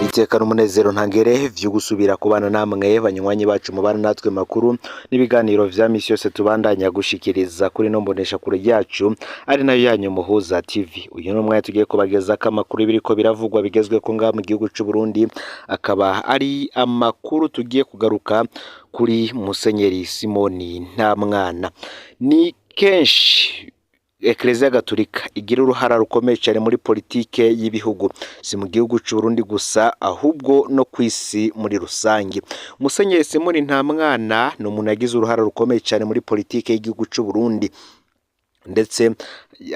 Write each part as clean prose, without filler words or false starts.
Iteka n'umunezero ntangere vyo gusubira kubana namwe banywanyi bacu mubana natwe makuru n'ibiganiro vya misi yose tubandanya gushikiriza kuri no mbonesha kure yacu ari nayo yanyu Muhuza TV. Uyu ni umwanya tugiye kubagezako amakuru biriko biravugwa bigezweko ngaha mu gihugu c'u Burundi, akaba ari amakuru tugiye kugaruka kuri Musenyeri Simoni Ntamwana. Ni kenshi Eklezia Gatolika igira uruhara rukomeye cyane muri politike y'ibihugu, si mu gihugu c'u Burundi gusa ahubwo no kw'isi muri rusange. Musenyeri Simoni Ntamwana ni umuntu yagize uruhara rukomeye cyane muri politike y'igihugu c'u Burundi, ndetse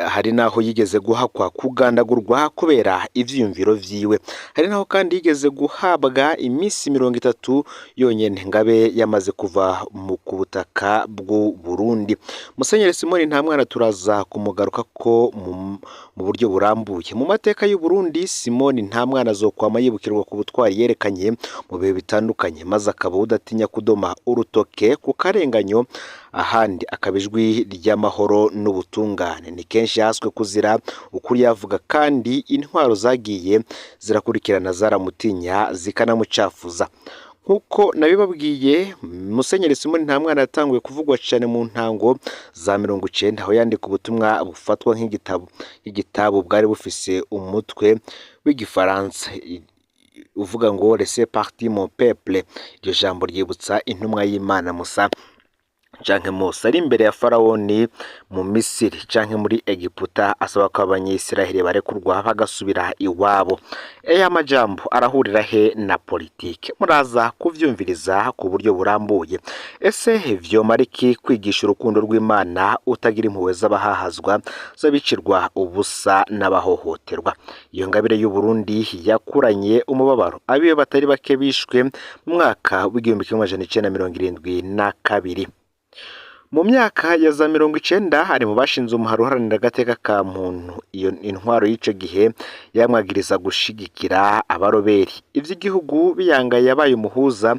hari naho yigeze guhakwa kugandagurwa kubera ivyiyumviro vyiwe. Hari naho kandi yigeze guhabwa iminsi 30 yonyene ngabe yamaze kuva mu ku butaka bw'u Burundi. Musenyeri Simoni Ntamwana turaza kumugaruka ko mu buryo burambuye. Mu mateka y'u Burundi, Simoni Ntamwana azokwama yibukirwa ku butwari yerekanye mu bihe bitandukanye, maze akaba udatinya kudoma urutoke ku karenganyo, ahandi akaba ijwi ry'amahoro n'ubutungane. Ni kenshi yahaswe kuzira ukuri yavuga, kandi intwaro zagiye zirakurikirana zaramutinya zikanamucafuza. Nk'uko nabibabwiye, Musenyeri Simoni Ntamwana yatanguye kuvugwa cyane mu ntango za 90, aho yandika ubutumwa bufatwa nk'igitabo igitabo bwari bufise umutwe w'igifaransa uvuga ngo "Laissez partir mon peuple". Iryo jambo ryibutsa intumwa y'Imana Musa canke Mose ari imbere ya Farawoni mu Misiri canke muri Egiputa, asaba ko abanyisiraheli barekurwa bagasubira iwabo. Aya majambo arahurira he na politike? Muraza kuvyumviriza ku buryo burambuye. Ese vyomara iki kwigisha urukundo rw'Imana utagira impuhwe z'abahahazwa, z'abicirwa ubusa n'abahohoterwa? Iyo ngabire y'u Burundi yakuranye umubabaro, abiwe batari bake bishwe mu mwaka w'1972. Mu myaka ya za 90 ari mu bashinze umuhari uharanira agateka ka muntu. Iyo intwaro y'ico gihe yamwagiriza gushigikira abaroberi. Ivy'igihugu biyangaye, yabaye umuhuza,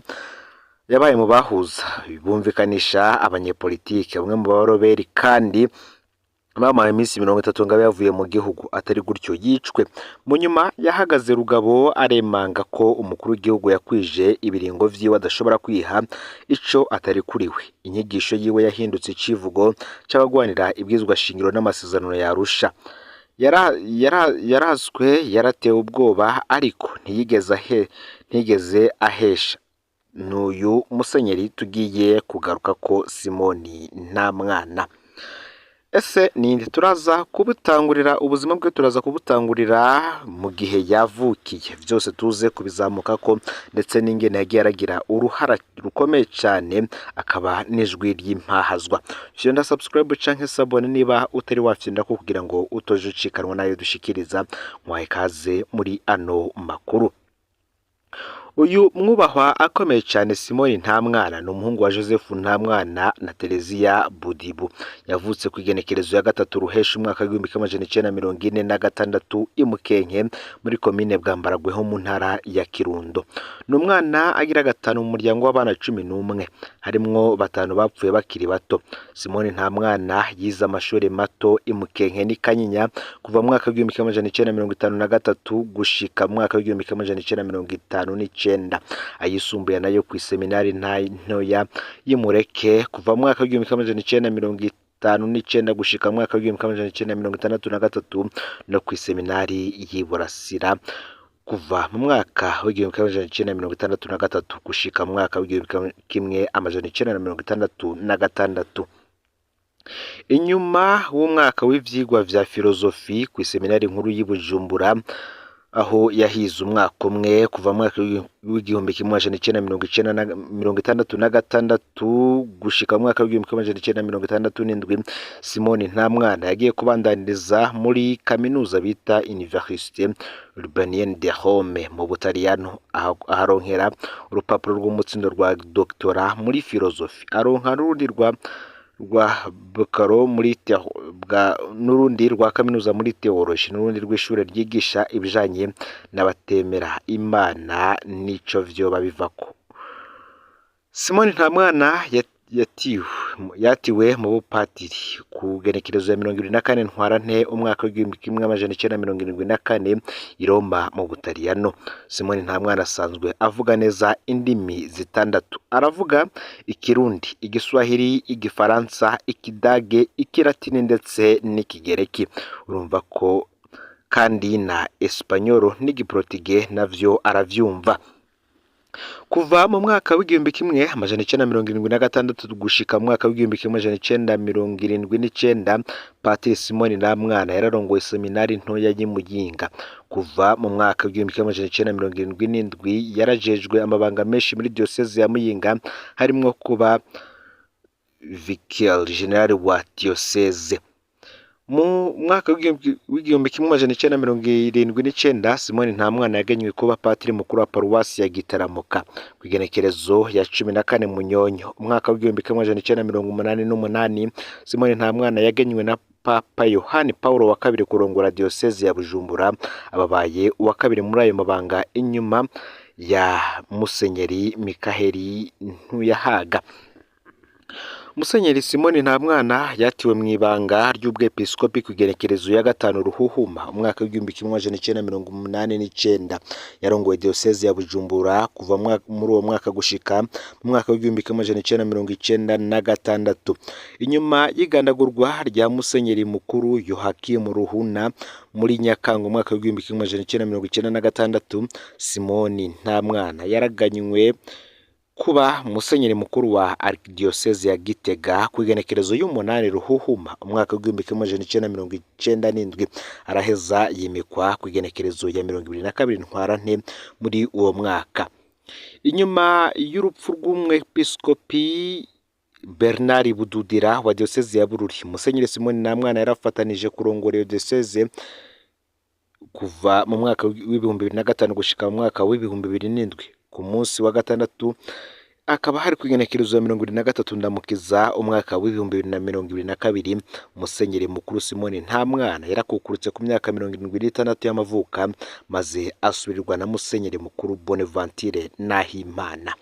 yabaye mu bahuza bumvikanisha abanyepolitike. Bamwe mu baroberi kandi bamuhaye iminsi 30 ngo abe yavuye mu gihugu, atari gutyo yicwe. Mu nyuma yahagaze rugabo aremanga ko umukuru w'igihugu yakwije ibiringo vyiwe adashobora kwiha ico atarikuriwe. Inyigisho yiwe yahindutse icivugo c'abagwanira ibwirizwa shingiro n'amasezerano ya Arusha. Yarazwe, yaratewe ubwoba, ariko ntiyigeze ahesha. N'uyu musenyeri tugiye kugaruka ko, Simoni Ntamwana. Ese ninde? Turaza kubutangurira ubuzima bwe, turaza kubutangurira mu gihe yavukiye, vyose tuze kubizamuka ko, ndetse n'ingene yagiye aragira uruhara rukomeye cyane akaba n'ijwi ry'impahazwa. Fyonda subscribe canke s'abonner niba utari wafyonda ko, kugira ngo utoje ucikanwa nayo dushikiriza. Mwahe kaze muri ano makuru. Uyu mwubahwa akomeye cyane Simoni Ntamwana ni umuhungu wa Joseph Ntamwana na Tereziya Budibu. Yavutse ku igenekerezo ya 3 Ruhesha umwaka w'1946 i Mukenke muri komine Bwambarangwe ho mu ntara ya Kirundo. Ni umwana agira gatanu mu muryango w'abana 11, harimwo batanu bapfuye bakiri bato. Simoni Ntamwana yize amashuri mato i Mukenke n'i Kanyinya kuva mu mwaka w'1953 gushika mu mwaka w'1959, ayisumbuye nayo ku iseminari ntoya y'Imureke kuva mu mwaka w'1959 gushika mu mwaka w'1963, no ku iseminari y'i Burasira kuva mu mwaka w'1963 gushika mu mwaka w'1966. Inyuma w'umwaka w'ivyigwa vya filozofi ku iseminari nkuru y'i Bujumbura, aho yahize umwaka umwe kuva mu mwaka w'1966 gushika mu mwaka w'1967, Simoni Ntamwana yagiye kubandaniriza muri kaminuza bita Université Urbanienne de Rome mu Butaliyano, aharonkera urupapuro rw'umutsindo rwa doctorat muri filozofi, aronka n'urundi rwa Bukaro muri bwa n'urundi rwa kaminuza muri théologie, n'urundi rw'ishure ryigisha ibijanye n'abatemera Imana n'ico vyoba bivako. Simoni Ntamwana Yatiwe mu bupatiri ku genekerezo ya 24 Ntwarante umwaka w'1974 i Roma mu Butaliyano. Simoni Ntamwana asanzwe avuga neza indimi zitandatu, aravuga Ikirundi, Igiswahili, Igifaransa, Ikidage, Ikilatini ndetse n'Ikigereki. Urumva ko kandi na Espanyolo n'Igiportige navyo aravyumva. Kuva mu mwaka w'1976 gushika mu mwaka w'1979, Patiri Simoni Ntamwana yararongoye seminari ntoya y'i Muyinga. Kuva mu mwaka w'1977 yarajejwe amabanga menshi muri diyoseze ya Muyinga, harimwo kuba vicaire general wa diyoseze. Mu mwaka w'1979 Simoni Ntamwana yagenywe kuba patiri mukuru wa paruwasi ya Gitaramuka. Ku igenekerezo ya 14 Munyonyo umwaka w'1988, Simoni Ntamwana yagenywe na Papa Yohani Paulo wa kabiri kurongora diyoseze ya Bujumbura, ababaye uwa kabiri muri ayo mabanga inyuma ya Musenyeri Mikaheli Ntuyahaga. Musenyeri Simoni Ntamwana yatiwe mu ibanga ry'ubwepiskopi ku igenekerezo ya 5 Ruhuhuma umwaka w'1989. Yarongoye diyoseze ya Bujumbura kuva muri uwo mwaka gushika mu mwaka w'1996. Inyuma y'igandagurwa rya Musenyeri mukuru Yohakimu Ruhuna muri Nyakanga umwaka w'1996, Simoni Ntamwana yaraganywe kuba musenyeri mukuru wa archdiocese ya Gitega ku igenekerezo y'umunani Ruhuhuma umwaka w'1997, araheza yimikwa ku igenekerezo ya 22 Ntwarante muri uwo mwaka. Inyuma y'urupfu rw'umwepiskopi Bernard Bududira wa diocese ya Bururi, Musenyeri Simoni Ntamwana yarafatanije kurongora iyo diocese kuva mu mwaka w'2005 gushika mu mwaka w'2007. Ku munsi wa gatandatu akaba hari ku igenekerezo ya 23 Ndamukiza umwaka w'2022, Musenyeri mukuru Simoni Ntamwana yarakukurutse ku myaka 76 y'amavuka, maze asubirirwa na Musenyeri mukuru Bonaventure Nahimana.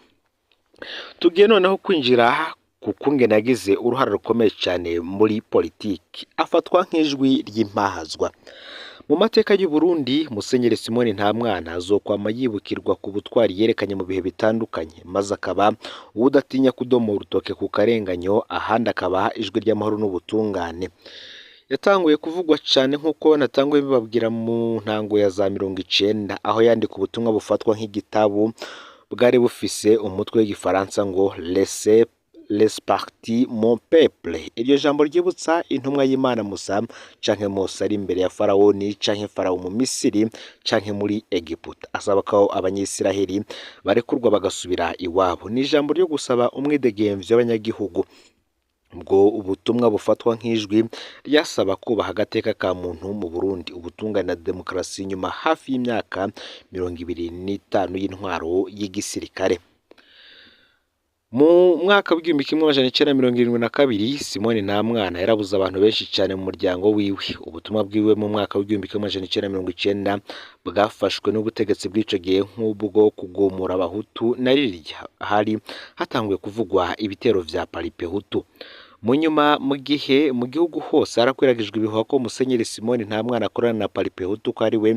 Tugiye noneho kwinjira ku kungene yagize uruhare rukomeye cyane muri politiki, afatwa nk'ijwi ry'impahazwa. Mu mateka y'u Burundi, Musenyeri Simoni Ntamwana azokwama yibukirwa ku butwari yerekanye mu bihe bitandukanye, maze akaba uwudatinya kudoma urutoke ku karenganyo, ahandi akaba ijwi ry'amahoro n'ubutungane. Yatanguye kuvugwa cyane nk'uko natanguye bibabwira mu ntango ya za 90, aho yandika ubutumwa bufatwa nk'igitabo bwari bufise umutwe w'igifaransa ngo Laissez les partis mon peuple. Iryo jambo ryibutsa intumwa y'Imana Musa canke Mose ari imbere ya Farawoni canke Farawo mu Misiri canke muri Egiputa, asaba ko abanyisiraheli barekurwa bagasubira iwabo. Ni ijambo ryo gusaba umwidegemvyo w'abanyagihugu. Ubwo ubutumwa bufatwa nk'ijwi ryasaba kubaha agateka ka muntu mu Burundi, ubutungane na demokarasi nyuma hafi y'imyaka 25 y'intwaro y'igisirikare. Mu mwaka w'1972 Simoni Ntamwana yarabuze abantu benshi cyane mu muryango wiwe. Ubutumwa bwiwe mu mwaka w'1990 bwafashwe n'ubutegetsi bw'ico gihe nk'ubwo kugumura abahutu, na rirya hari hatanguye kuvugwa ibitero vya Paripehutu. Mu nyuma mu gihe mu gihugu hose harakwiragijwe ibihuha ko Musenyeri Simoni Ntamwana akorana na Paripehutu, ko ari we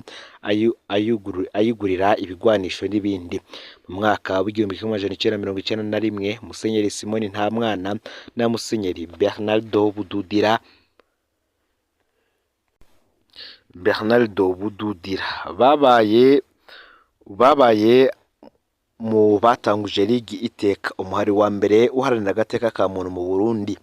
ayigurira ibigwanisho n'ibindi. Mu mwaka w'1991 Musenyeri Simoni Ntamwana na Musenyeri Bernardo Bududira babaye mu batanguje Ligi Iteka, umuhari wa mbere uharanira agateka ka muntu mu Burundi.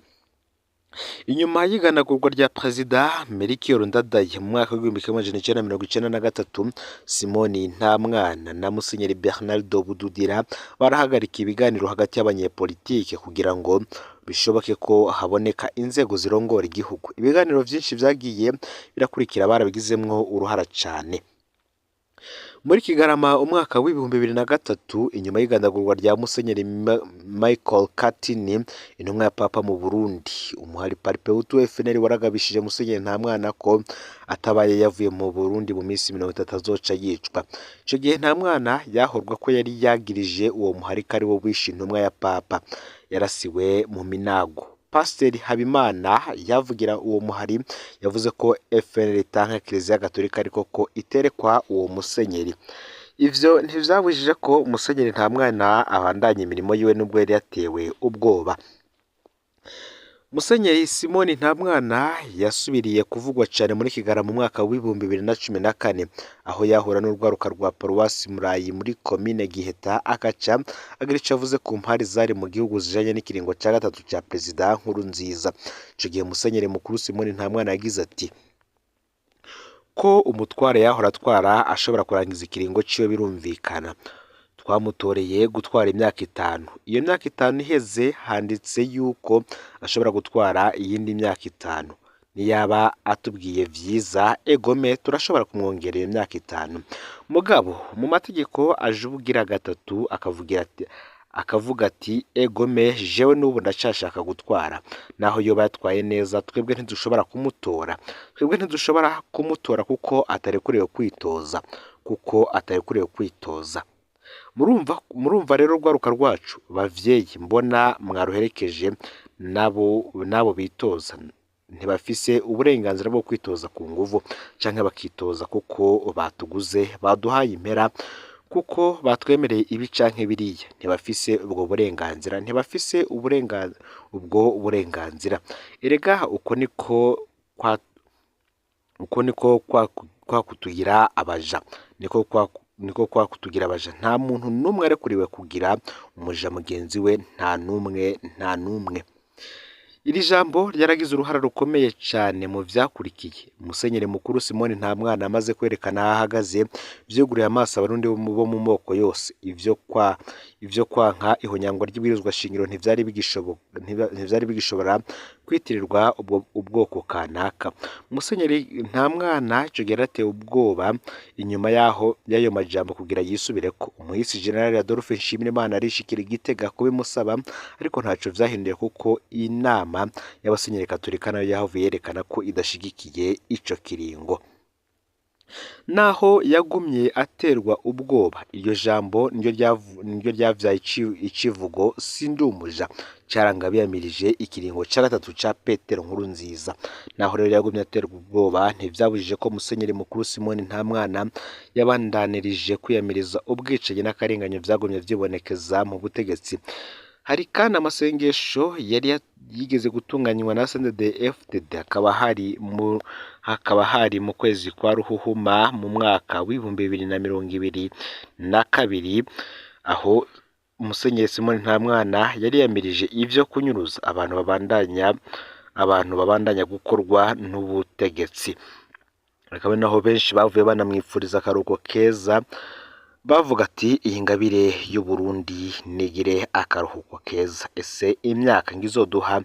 Inyuma y'iganagurwa rya Perezida Melchior Ndadaye mu mwaka w'1993, Simoni Ntamwana na Musenyeri Bernardo Bududira barahagarika ibiganiro hagati y'abanyepolitike kugira ngo bishoboke ko haboneka inzego zirongora igihugu. Ibiganiro vyinshi vyagiye birakurikira barabigizemwo uruhara cane. Muri Kigarama umwaka w'2003, inyuma y'igandagurwa rya Musenyeri Michael Katini, intumwa ya Papa mu Burundi, umuhari Paripehutu FNL waragabishije Musenyeri Ntamwana ko atabaye yavuye mu Burundi mu minsi 30 azoca yicwa. Ico gihe Ntamwana yahorwa ko yari yagirije uwo muhari ko ari wo wishe intumwa ya Papa. yarasiwe mu Minago. Pasiteri Habimana yavugira uwo muhari yavuze ko FNL itanka Kiliziya Gatolika ariko ko iterekwa uwo musenyeri. Ivyo ntivyabujije ko Musenyeri Ntamwana abandanya imirimo yiwe nubwo yari yatewe ubwoba. Musenyeri Simoni Ntamwana yasubiriye kuvugwa cane muri Kigara mu mwaka w'2014 aho yahura n'urwaruka rwa Paruwasi Murayi muri komine Giheta, akaca agira ico avuze ku mpari zari mu gihugu zijanye n'ikiringo ca gatatu ca Perezida Nkurunziza. Ico gihe Musenyeri Mukuru Simoni Ntamwana yagize ati: ko umutware yahora atwara ashobora kurangiza ikiringo ciwe birumvikana. Twamutoreye gutwara imyaka 5. Iyo myaka 5 iheze handitse yuko ashobora gutwara iyindi myaka 5. Niyaba atubwiye vyiza egome turashobora kumwongera iyo myaka 5. Mugabo mu mategeko ajubugira gatatu akavuga ati egome jewe n'ubu ndacashaka gutwara, naho yoba yatwaye neza twebwe ntidushobora kumutora, twebwe ntidushobora kumutora kuko atarekuriwe kwitoza, kuko atarekuriwe kwitoza. Murumva rero rwaruka rwacu bavyeyi mbona mwaruherekeje nabo bitoza ntibafise uburenganzira bwo kwitoza ku nguvu canke bakitoza kuko batuguze baduhaye impera kuko batwemereye ibi canke biriya, ntibafise ubwo burenganzira, ntibafise ubwo burenganzira. Erega uko niko kwa kutugira abaja, niko kwa kutugira abaja. Nta muntu n'umwe arekuriwe kugira umuja mugenzi we, nta n'umwe, nta n'umwe. Iri jambo ryaragize uruhara rukomeye cane mu vyakurikiye. Musenyeri Mukuru Simoni Ntamwana amaze kwerekana aho ahagaze, vyuguriye amaso abarundi bo mu moko yose. Ivyo kwanka ihonyangwa ry'ibwirizwa shingiro ntivyari bigishobora kwitirirwa ubwoko kanaka. Musenyeri Ntamwana ico gihe yaratewe ubwoba inyuma yaho y'ayo majambo kugira yisubireko. Umuhisi General Adolphe Nshimirimana arishikira Igitega kubimusaba, ariko ntaco vyahinduye kuko inama y'abasenyeri Katolika nayo yahavuye yerekana ko idashigikiye ico kiringo. Naho yagumye aterwa ubwoba, iryo jambo niryo ryavyaye icivugo sindumuja caranga biyamirije ikiringo ca gatatu ca Petero Nkurunziza. Naho rero yagumye aterwa ubwoba ntivyabujije ko Musenyeri Mukuru Simoni Ntamwana yabandanirije kwiyamiriza ubwicanyi n'akarenganyo vyagumye vyibonekeza mu butegetsi. Hari kandi amasengesho yari yigeze gutunganywa na CNDD-FDD, hakaba hari mu kwezi kwa Ruhuhuma mu mwaka w'2022, aho Musenyeri Simoni Ntamwana yari yamirije ivyo kunyuruza abantu babandanya gukorwa n'ubutegetsi. Akaba naho benshi bavuye banamwipfuriza akaruhuko keza, bavuga ati iyi ngabire y'Uburundi nigire akaruhuko keza. Ese imyaka ngizoduha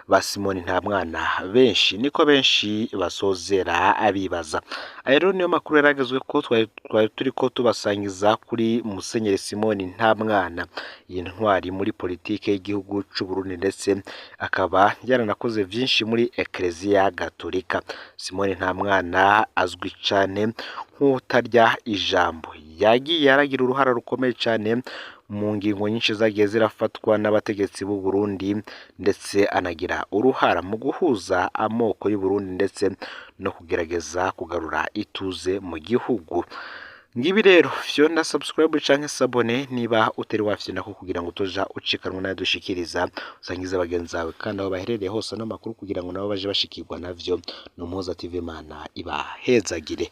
ba Simoni Ntamwana? Benshi niko benshi basozera abibaza. Aya rero niyo makuru yaragezwe ko twari turiko tubasangiza kuri Musenyeri Simoni Ntamwana, iyi ntwari muri politike y'igihugu c'Uburundi ndetse akaba yaranakoze vyinshi muri Eklezia Gatolika. Simoni Ntamwana azwi cane nk'utarya ijambo, yagiye aragira uruhara rukomeye cane mu ngingo nyinshi zagiye zirafatwa n'abategetsi b'u Burundi, ndetse anagira uruhara mu guhuza amoko y'u Burundi ndetse no kugerageza kugarura ituze mu gihugu. Ngibi rero fyonda subscribe canke sabone niba utari wafyonda ko kugira ngo utoja ucikanwa nayo dushikiriza, usangize bagenzi bawe kandi aho baherereye hose n'amakuru kugira ngo nabo baje bashikirwa navyo. N'Umuhoza TV, Imana ibahezagire.